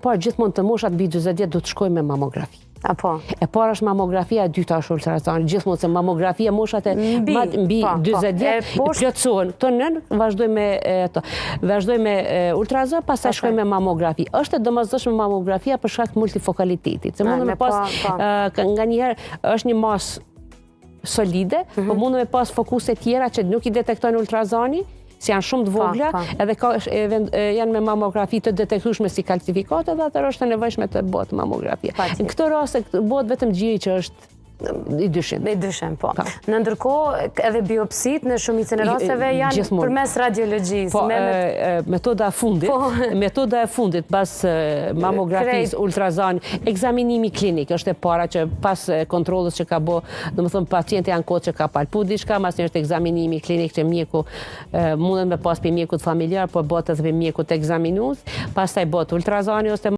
parë gjithmonë të moshat mbi 40 vjet do të shkojnë me mamografi. Apo. E para është mamografia, e dyta është ultrazani, gjithmonë se mamografia moshat e Mbi, mbi po, po. 40 vjet plotësohen. Këto nën vazhdojmë me ato. Vazhdojmë me ultrazon, pastaj shkojmë me mamografi. Është e domosdoshme mamografia për shkak të multifokalitetit. Se mundem me pas po, po. nganjëherë është një masë solide, mm -hmm. po mundem me pas fokuse tjera që nuk i detekton ultrazani, si janë shumë të po, vogla, po. edhe ka, e, janë me mamografi të detektueshme si kalcifikate, dhe atëherë është e nevojshme të bëhet mamografia. Në këtë rast bëhet vetëm gjiri që është i dyshim. I dyshim, po. po. Në ndërkohë, edhe biopsit në shumicën e rasteve janë përmes radiologjisë. Po, metoda e fundit, po. metoda e fundit pas mamografisë, ultrazani, ekzaminimi klinik është e para që pas kontrollës që ka bo, domethënë pacienti ankohet që ka palpu diçka, mas është ekzaminimi klinik që mjeku mundet me pas prej mjekut familjar, po bëhet edhe prej mjekut ekzaminues, pastaj bëhet ultrazani ose